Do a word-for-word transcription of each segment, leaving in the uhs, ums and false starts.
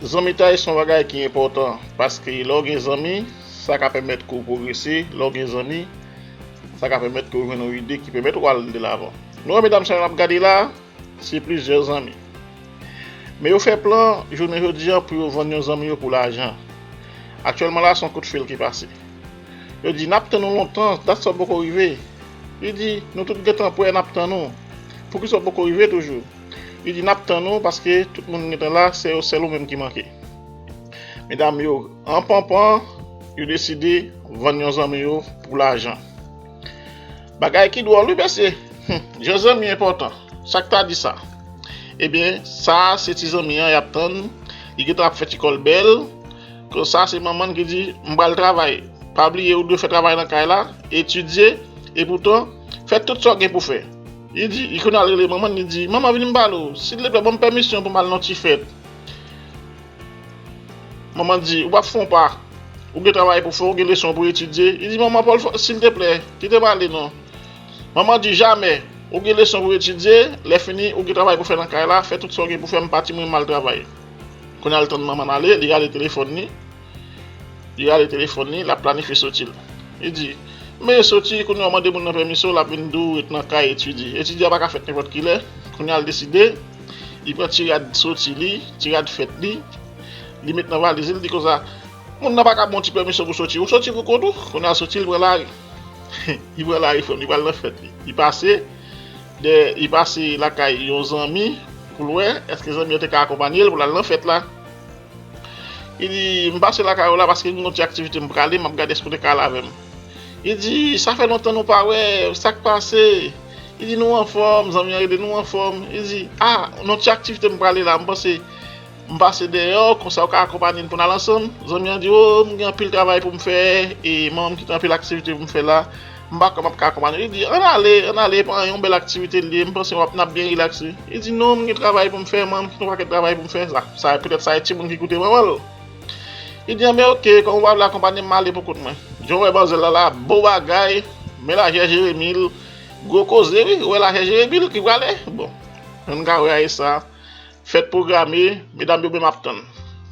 Zanmitay se yon bagay ki enpòtan, paske lè w gen zanmi, sa ka pèmèt ke w pwogrese, lè w gen zanmi, sa ka pèmèt ke w jwenn yon ide ki pèmèt ou al de lavan. Nou wè medam sa yo n ap gade la, se plizyè zanmi. Men yo fè plan jounen jodi a pou yo vann yon zanmi yo pou lajan. Aktyèlman la, se yon kout fil ki pase. Yo di, "N ap tann ou lontan, dat sa w poko rive." Li di, "Nou tout gentan prè, n ap tann ou. Poukisa w poko rive toujou?" Li di, "N ap tann ou paske tout moun gentan la, se yo sèl ou menm ki manke." Medam yo, an panpan, yo deside vann yon zanmi yo pou lajan. Bagay ki dwòl, wi, mesye. Hum, jan zanmi enpòtan. Sa k ta di sa? Ebyen, sa a se ti zanmi an y ap tann. Li gentan ap fè ti kò l bèl. Konsa, se manman l ki di, "M pral travay." Pa bliye, ou dwe fè travay nan kay la, etidye, epoutan, fè tout sa w gen pou fè. Li di, li konn al rele manman l, li di, "Manman, vini m pale w. Silteplè, ban m pèmisyon pou m al nan ti fèt." Manman di, "Ou p ap fè yon pa. Ou gen travay pou fè, ou gen leson pou etidye." Li di, "Manman, Pòl, silteplè, kite m ale non." Manman di, "Jamè. Ou gen leson pou etidye, lè fini, ou gen travay pou fè nan kay la, fè tout sa w gen pou fè, m pati, mwen, m al travay." Kounye a l tann manman l ale, li rale telefòn li. Li rale telefòn li, l ap planifye soti l. Li di, "Men soti, kounye a w mande moun nan pèmisyon, l ap vin di w ret nan kay etidye." Etidye a pa ka fèt nenpòt ki lè. Kounye a l deside, li pran ti rad soti li, ti rad fèt li, li met nan valiz li, li di konsa, "Moun nan pa ka ba w ti pèmisyon pou soti. Ou soti pou kont ou." Kounye a l soti, li pran lari. Li pran lari, frè m, li pral nan fèt li. Li pase, dè, li pase lakay yon zanmi pou l wè èske zanmi an te ka akonpanye l pou l al nan fèt la. Li di, "M pase lakay ou la paske m gen yon ti aktivite m prale, m ap gade èske w te ka al avè m." Li di, "Sa fè lontan nou pa wè, sa k pase?" Li di, "Nou anfòm," zanmi an rele, "Nou anfòm." Li di, "A, yon ti aktivite m prale la, m panse m pase dèyè w, konsa w ka akonpanye n pou n al ansanm." Zanmi an di, "O, m gen anpil travay pou m fè, e manman m kite anpil aktivite pou m fè la. M pa kwè m ap ka akonpanye w." Li di, "Ann ale, ann ale, pa yon bèl aktivite l ye, m panse w ap, n ap byen rilakse." Li di, "Non, m gen travay pou m fè, manman m kite yon pakèt travay pou m fè." Sa, sa, petèt sa e timoun ki koute manman l. Li di, "Anben, oke, kòm ou pa vle akonpanye m, m ale pou kont mwen." Jan w wè manzèl la la, bon bagay, men lajè Jeremi l, gwo koze, wi, ou wè lajè Jeremi l ki prale. Bon, nou ka wè a e sa. Fèt pwograme, medam yo menm ap tann.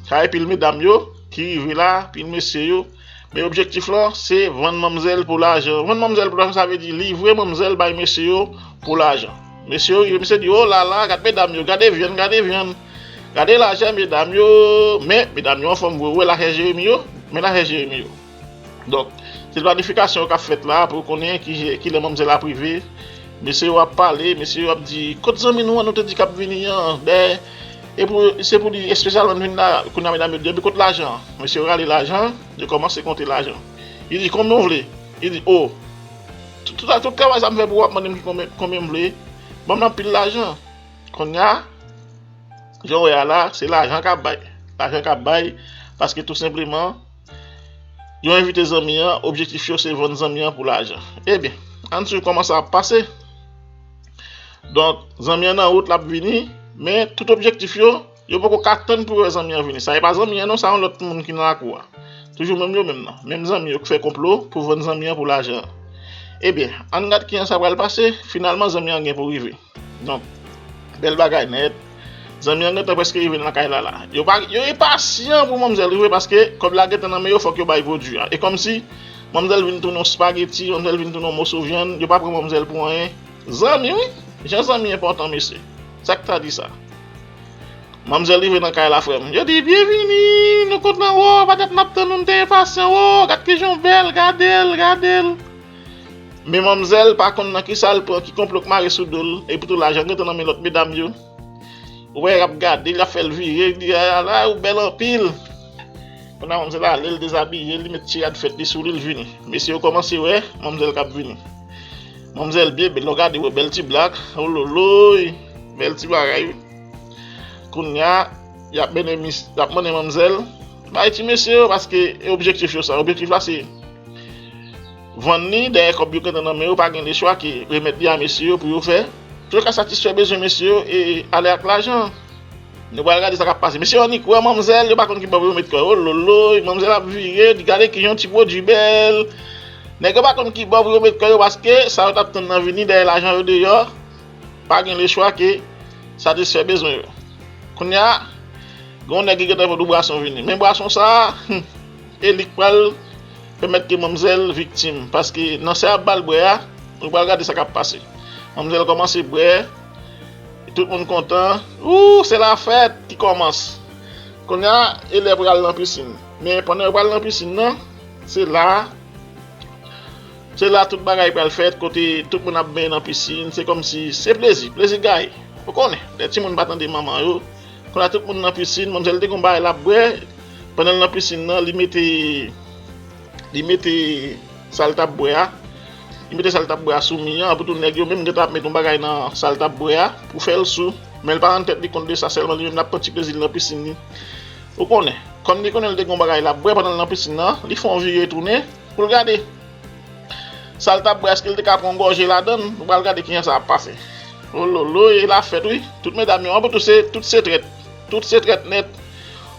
Sa e pil medam yo ki rive la, pil mesye yo. Men objektif lan, se vann manmzèl pou lajan. Vann manmzèl pou lajan, sa vle di livre manmzèl bay mesye yo pou lajan. Mesye yo rive, mesye di, "O la la, gad medam yo, gade vyann, gade vyann. Gade lajè medam yo." Men, medam yo anfòm vre, ou wè lajè Jeremi yo, men lajè Jeremi yo. Donk, se planifikasyon yo k ap fèt la pou yo konnen ki, kilè manmzèl ap rive. Mesye yo ap pale, mesye yo ap di, "Kot zanmi nou an nou te di k ap vini an?" Bè, e pou, se pou li espesyalman vin la, kounye a medam yo di, "Epi kot lajan an?" Mesye yo rale lajan, yo kòmanse konte lajan. Li di, "Konbyen w vle?" Li di, "O, tout, tout, tout travay sa m fè pou w ap mande m ki konbyen, konbyen m vle? Ban m anpil lajan." Kounye a, jan w wè a la, se lajan k ap bay. Lajan k ap bay, paske tou senpleman, yo envite zanmi an, objektif yo se vann zanmi an pou lajan. Ebyen, ann swiv kòman sa ap pase. Donk, zanmi an nan wout, l ap vini, men tout objektif yo, yo poko ka tann pou yo wè zanmi an vini. Sa e pa zanmi an non, sa yon lòt moun ki nan lakou a. Toujou menm yo menm nan. Menm zanmi yo k fè konplo pou vann zanmi an pou lajan an. Ebyen, ann gad kijan sa pral pase, finalman zanmi an gen pou rive. Donk, bèl bagay nèt. Zanmi an gentan prèske rive nan kay la la. Yo pa, yo enpasyan pou manmzèl rive paske kòb la gentan nan men yo, fòk yo bay pwodui a. E kòmsi manmzèl vin tounen yon spageti, manmzèl vin tounen yon moso vyann, yo pa pran manmzèl pou anyen. Zanmi, wi. Jan zanmi enpòtan, mesye. Sa k ta di sa? Manmzèl rive nan kay la, frè m. Yo di, "Byenvini, nou kontan wè w, pa t ap n ap tann ou, n te enpasyan wè w, gad kijan w bèl, gade l, gade l." Men manmzèl pa konn nan kisa l pran, ki konplo k mare sou do l, epi tou lajan gentan nan men lòt medam yo. Ou wè, y ap gade l, y ap fè l vire, li di, "A la, ou bèl anpil." Kounye a, manmzèl ale, l dezabiye, li met ti rad fèt li sou li, l vini. Mesye yo kòmanse wè manmzèl k ap vini. Manmzèl byen bèl, lè w gade, w wè bèl ti blak, ololoy, bèl ti bagay, wi. Kounye a, y ap mennen mis-, y ap mennen manmzèl bay ti mesye yo, paske e objektif yo sa. Objektif la se vann li, dèyè kòb yo gentan nan men yo, pa gen lechwa ke remèt li a mesye yo pou yo fè. Pou yo ka satisfè bezwen mesye yo e ale ak lajan. Nou pral gade sa k ap pase. Mesye yo annik wè manmzèl, yo pa konn ki bò pou yo met kò yo. Ololoy, manmzèl ap vire, di gade ki jan ti pwodui bèl. Nèg yo pa konn ki bò pou yo met kò yo, paske sa yo t ap tann nan vini dèyè lajan yo deyò. Pa gen lechwa ke satisfè bezwen yo. Kounye a, Gen yon nèg ki gentan vòlè bwason vini. Men bwason sa a, hmm, e li k pral pèmèt ke manmzèl viktim. Paske nan sa y ap ba l bwè a, nou pral gade sa k ap pase. Manmzèl kòmanse bwè, tout moun kontan. Ou, se lafèt ki kòmanse. Kounye a, e lè pral nan pisin. Men pandan yo pral nan pisin nan, se la, se la tout bagay pral fèt, kote tout moun ap benyen nan pisin, se kòmsi se plezi, plezi gay. Ou konnen, lè timoun pa tande manman yo, kounye a tout moun nan pisin, manmzèl te gon bagay l ap bwè, pandan l nan pisin nan, li mete, li mete sa l t ap bwè a, li mete sa l t ap bwè a sou mi an, apre tou nèg yo menm gentan ap met yon bagay nan sa l t ap bwè a, pou fè l sou, men l pa rann tèt li kont de sa, sèlman li menm l ap pran ti plezi l nan pisin li. Ou konnen, kòm li konnen l te gon bagay l ap bwè pandan l nan pisin nan, li fè yon vire tounen pou l gade. Sa l t ap bwè, èske l te ka pran yon gòje ladan l? Nou pral gade kijan sa ap pase. Ololo, e lafèt wi. Tout medam yo, anplis tou se, tout se trèt. Tout se trèt nèt.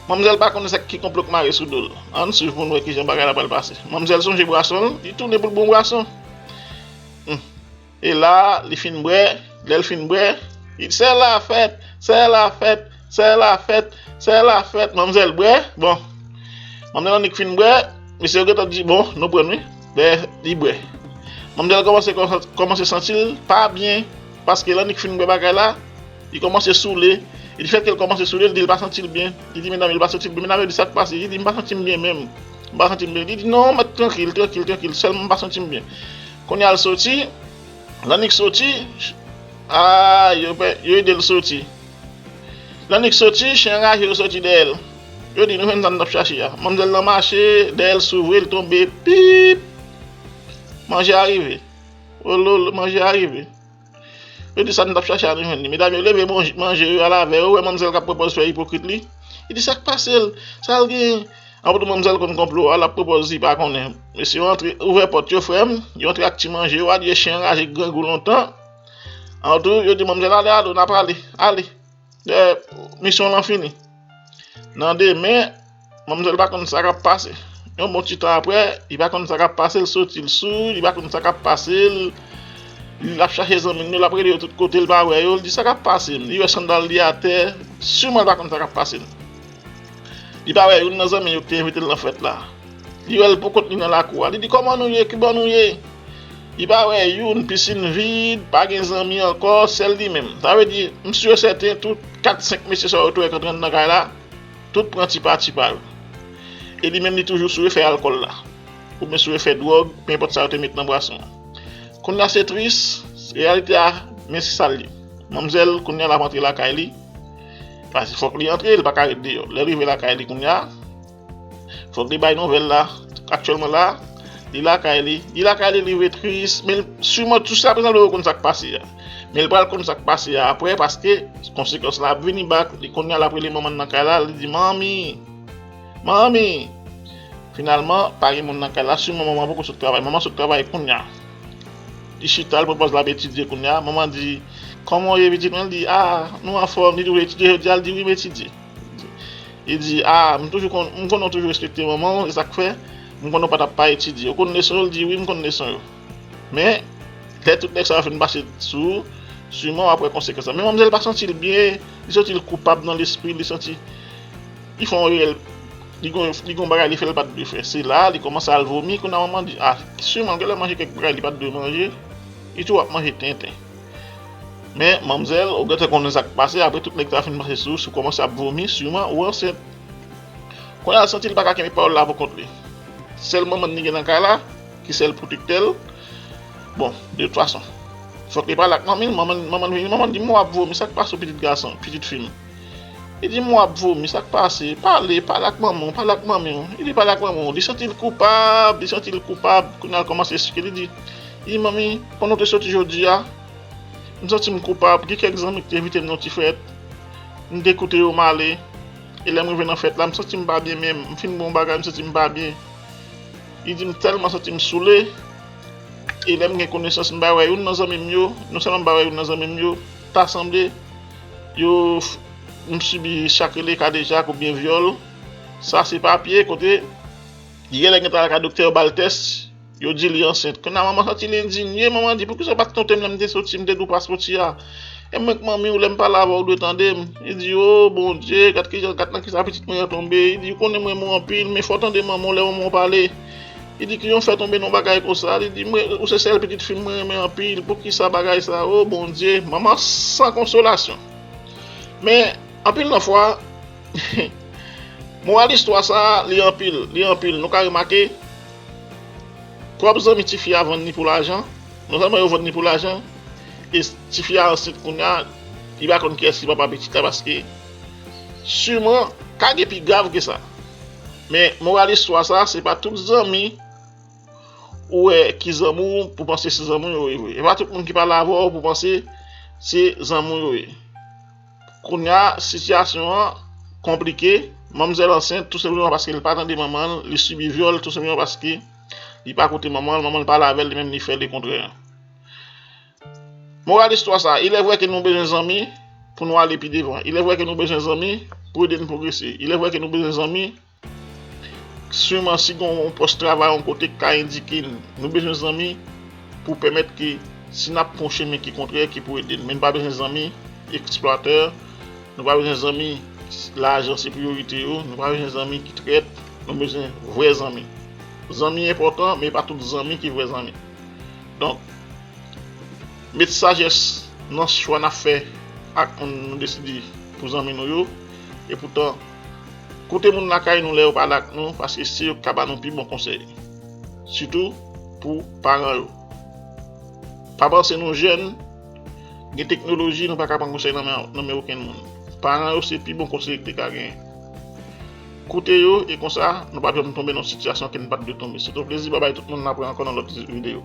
Manmzèl pa konn sa ki konplo k mare sou do l. Ann swiv pou n wè kijan bagay la pral pase. Manmzèl sonje bwason l, li tounen pou l bon bwason. Hmm. E la, li fin bwè, lè l fin bwè, li di, se lafèt, se lafèt, se lafèt, se lafèt. Manmzèl bwè, bon. Manmzèl annik fin bwè, mesye yo gentan di, bon, nou pran wi. Lè li bwè. Manmzèl kòmanse, kòmanse santi l pa byen, paske l annik fin bwè bagay la, li kòmanse soule. E difèt ke l kòmanse soule, li di l pa santi l byen. Li di medam yo l pa santi l byen. Medam yo di, sa k pase? Li di, m pa santi m byen menm. M pa santi m byen. Li di, non, mèt trankil, trankil, trankil. Sèlman m pa santi m byen. Kounye a l soti, l annik soti, a, yo, yo ede l soti. L annik soti, chen anraje yo soti dèyè l. Yo di, nou jwenn sa n t ap chache a. Manmzèl nan mache, dèyè l souvri, l tonbe, pip! Manje a rive. Ololo, manje a rive. Yo di sa n t ap chache a nou jwenn li. Medam yo leve manje, manje yo al avè yo, wè manmzèl k ap pwopòz fè ipokrit li. Li di sa k pase l, sa l genyen. Anplis manmzèl konn konplo a, l ap pwopòz li pa konnen. Mesye yo antre, ouvè pòt yo, frè m, yo antre ak ti manje yo, adye chen anraje k grangou lontan. Antou, yo di manmzèl, ale, ale, n ap ale, ale. Lè misyon lan fini. Nan demen, manmzèl pa konn sa k ap pase. Yon bon ti tan aprè, li pa konn sa k ap pase, l soti, l sou, li pa konn sa k ap pase, l, l ap chache zanmi l yo, l ap rele yo tout kote, l pa wè yo, l di sa k ap pase, li wè sandal li atè, siman l pa konn sa k ap pase. Li pa wè youn nan zanmi yo ki te envite l nan fèt la. Li wè l poukont li nan lakou a. Li di, kòman nou ye? Kibò nou ye? Li pa wè youn, pisin vid, pa gen zanmi ankò, sèl li menm. Sa vle di, m si e sèten, tout kat senk mesye sa yo tou wè k antre anndan kay la, tout pran tipa tipa yo. E li menm li toujou sou efè alkòl la. Oubyen sou efè dwòg, pe enpòt sa yo te met nan bwason an. Kounye a se tris, reyalite a, men se sa l ye. Manmzèl, kounye a l ap antre lakay li. Paske fòk li antre, li pa ka ret deyò. Lè l rive lakay li kounye a, fòk li bay nouvèl la. Aktyèlman la, li lakay li. Li lakay li, li rive tris. Men siman jiskaprezan li poko konn sa k pase a. Men li pral konn sa k pase a apre, paske konsekans la ap vini back. Li kounye a l ap rele manman l nan kay la, li di, manmi, manmi. Finalman, pa gen moun nan kay la, siman manman poko sot travay. Manman sot travay kounye a. Li chita, l pran pòz l ap etidye kounye a. Manman di, kòman w ye pitit mwen? Li di, a, nou anfòm. Li di, ou etidye jodi a? Li di, wi, m etidye. Li di, a, m toujou konn, m konnen w toujou respekte manman w, e sa k fè, m konnen w pa t ap pa etidye. Ou konn leson yo? Li di, wi, m konn leson yo. Men, lè tout nèg sa yo fin pase sou ou, siman w ap wè konsekans lan. Men manmzèl pa santi l byen, li santi l koupab nan lespri, li santi, li fè yon erè, li gon, li gon bagay li fè l pa t dwe fè. Se la, li kòmanse al vomi, kounye a manman di, a, siman l genlè manje kèk bagay li pa t dwe manje, li tou ap manje tenten. Men, manmzèl, ou gentan konnen sa k pase, apre tout nèg sa fin pase sou ou, si w kòmanse ap vomi, siman ou ansent. Kounye a l santi l pa ka kenbe pawòl la pou kont li. Sèl manman li gen nan kay la, ki sèl pwotektè l. Bon, de tout fason, fòk li pale ak manmi l, manman, manman l vini, manman l di, men w ap vomi, sa k pase w pitit gason, pitit fi m? Li di, men w ap vomi, sa k pase? Pale, pale ak manman w, pale ak manmi w. Li di, pale ak manman w. Li santi l koupab, li santi l koupab. Kounye a l kòmanse eksplike, li di, wi, manmi, pandan w te soti jodi a, m santi m koupab. Gen kèk zanmi ki te envite m nan yon ti fèt. M te koute yo, m ale. E lè m rive nan fèt la, m santi m pa byen menm. M fin bwè yon bagay, m santi m pa byen. Li di, m tèlman santi m soule. E lè m gen konesans, m pa wè youn nan zanmi m yo. Non sèlman m pa wè youn nan zanmi m yo, ta sanble yo, m sibi sa k rele kadejak oubyen vyòl. Sa se papye kote li genlè gentan al kay doktè yo ba l tès, yo di li ansent. Kounye a manman santi l endinye, manman di, poukisa w pa t tonte m lè m te soti, m te di w pa soti a? E mwen k manmi w, lè m pale avè w, w dwe tande m. Li di, o Bondye, gad kijan, gad nan kisa pitit mwen an tonbe. Li di, ou konnen m renmen w anpil, men fò w tande manman w lè manman w pale. Li di, kijan w fè tonbe nan bagay konsa? Li di, mwen, ou se sèl pitit fi m mwen renmen anpil. Poukisa bagay sa? O Bondye, manman san konsolasyon. Men, anpil nan fwa, moral istwa sa, li anpil, li anpil. Nou ka remake, pwòp zanmi tifi a vann li pou lajan. Non sèlman yo vann li pou lajan, e tifi a ansent kounye a, li pa konn kiyès ki papa pitit la, paske siman ka gen pi grav ke sa. Men moral istwa sa, se pa tout zanmi ou wè ki zanmi w pou panse se zanmi w yo ye vre. E pa tout moun ki pale avè w pou panse se zanmi w yo ye. Kounye a, sitiyasyon an konplike. Manmzèl ansent tou senpleman paske li pa tande manman l, li sibi vyòl tou senpleman paske li pa koute manman l, manman l pale avè l, li menm li fè lekontrè. Moral istwa sa, il est vrai ke nou bezwen zanmi pou nou ale pi devan. Il est vrai ke nou bezwen zanmi pou ede n pwogrese. Il est vrai ke nou bezwen zanmi, siman si gen yon pòs travay yon kote k ka endike n, nou bezwen zanmi pou pèmèt ke si n ap pran yon chemen ki kontrè, ki pou ede n. Men nou pa bezwen zanmi eksplwatè, nou pa bezwen zanmi lajan se priyorite yo, nou pa bezwen zanmi ki trèt, nou bezwen vrè zanmi. Zanmi enpòtan, men e pa tout zanmi ki vrè zanmi. Donk, met sajès nan chwa n ap fè ak moun nou deside pou zanmi nou yo. Epoutan, koute moun lakay nou lè yo pale ak nou, paske se yo ki ka ba nou pi bon konsèy. Sitou pou paran yo. Pa panse nou jèn, gen teknoloji, nou pa ka pran konsèy nan men, nan men okenn moun. Paran yo se pi bon konseye ki te ka genyen. Koute yo, e konsa, nou p ap janm tonbe nan sitiyasyon ke n pa t dwe tonbe. Se te yon plezi, babay tout moun, n ap wè ankò nan lòt videyo.